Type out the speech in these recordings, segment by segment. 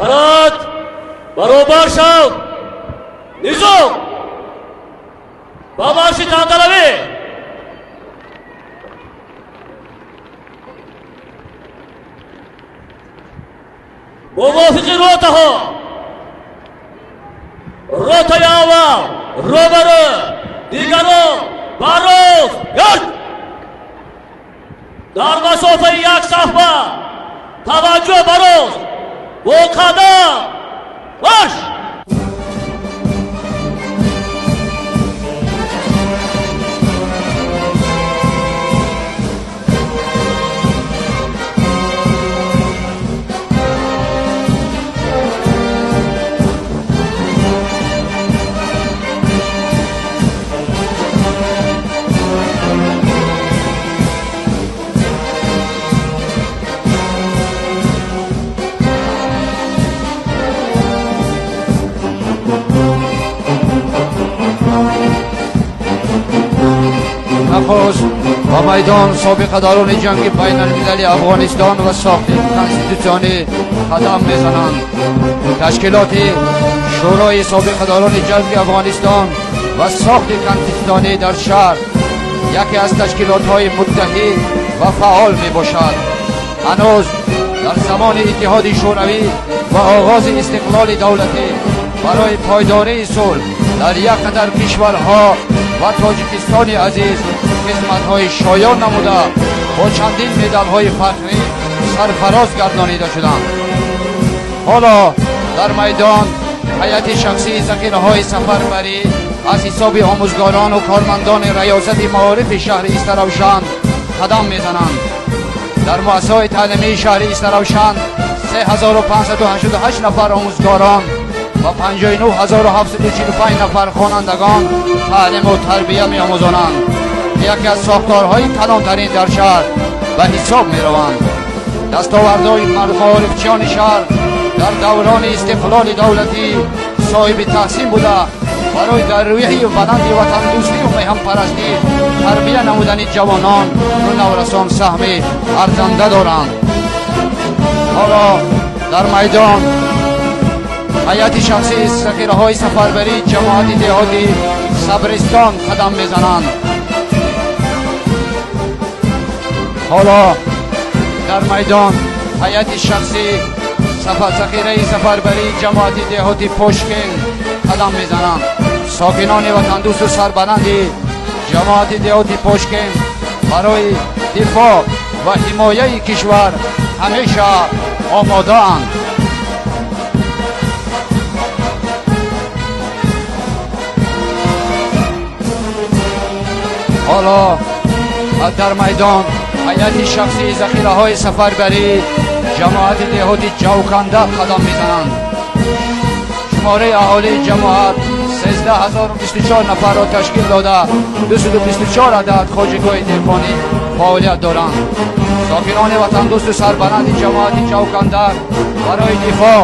Парад, баробар шав, низом, ба марши тантанавӣ! Мувофиқи ротаҳо, ротаи аввал рӯбарӯ, дигарон бароз гард, дар масофаи як сафба таваҷҷӯҳ, бароз, бо қадам марш! Нахуст ба майдон собиқадорони ҷанги байналмилали Афғонистон ва сохти конститутсионӣ қадам мезананд. Ташкилоти Шӯрои собиқадорони ҷанги Афғонистон ва сохти конститутсионӣ дар шаҳр яке аз ташкилотҳои муттаҳид ва фаъол мебошад. Ҳанӯз дар замони Иттиҳоди Шӯравӣ ва оғози истиқлоли давлатӣ барои пойдории сулҳ дар як қатар кишварҳо ва Тоҷикистони азиз хизматҳои шоён намуда, бо чандин медалҳои фахрӣ сарфароз гардонида шуданд. Ҳоло дар майдон ҳайати шахсии захираҳои сафарбарӣ аз ҳисоби омӯзгорону кормандони раёсати маорифи шаҳри Истаравшан қадам мезананд. Дар муассисаҳои таълимии шаҳри Истаравшан 3588 нафар омӯзгорон ва 59745 нафар хонандагон таълиму тарбия меомӯзонанд. Яке аз сохторҳои калонтарин дар шаҳр ба ҳисоб мераванд. Дастовардҳои маорифчиёни шаҳр дар даврони истиқлоли давлатӣ соҳиби таҳсин буда, барои дар рӯҳияи баланди ватандӯстию меҳанпарастӣ тарбия намудани ҷавонон ва наврасон саҳми арзанда доранд. Ҳоло дар майдон ҳайати шахсии захираҳои сафарбарии ҷамоати деҳоти Сабристон қадам мезананд. Ҳоло дар майдон ҳайати шахсӣ захираи сафарбарии ҷамоати деҳоти Пошкин қадам мезананд. Сокинони ватандӯсту сарбаланди ҷамоати деҳоти Пошкин барои дифоъ ва ҳимояи кишвар ҳамеша омодаанд. Ҳоло дар майдон ҳайати шахсии захираҳои сафарбарӣ ҷамоати деҳоти Ҷавканда қадам мезананд. Шумораи аҳолии ҷамоат 13024 нафарро ташкил дода, 224 адад хоҷигоҳи деҳқонӣ фаъолият доранд. Сокинони ватандӯсту сарбаланди ҷамоати Ҷавканда барои дифоъ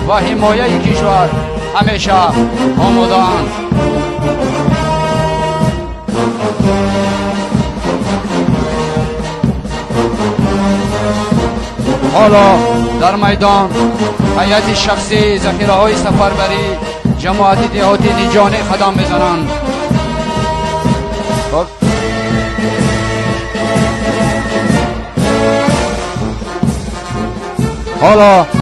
ва ҳимояи кишвар ҳамеша омодаанд. Ҳоло дар майдон ҳайати шахсии захираҳои сафарбарӣ ҷамоати деҳоти Ниҷонӣ қадам мезананд. Ҳоло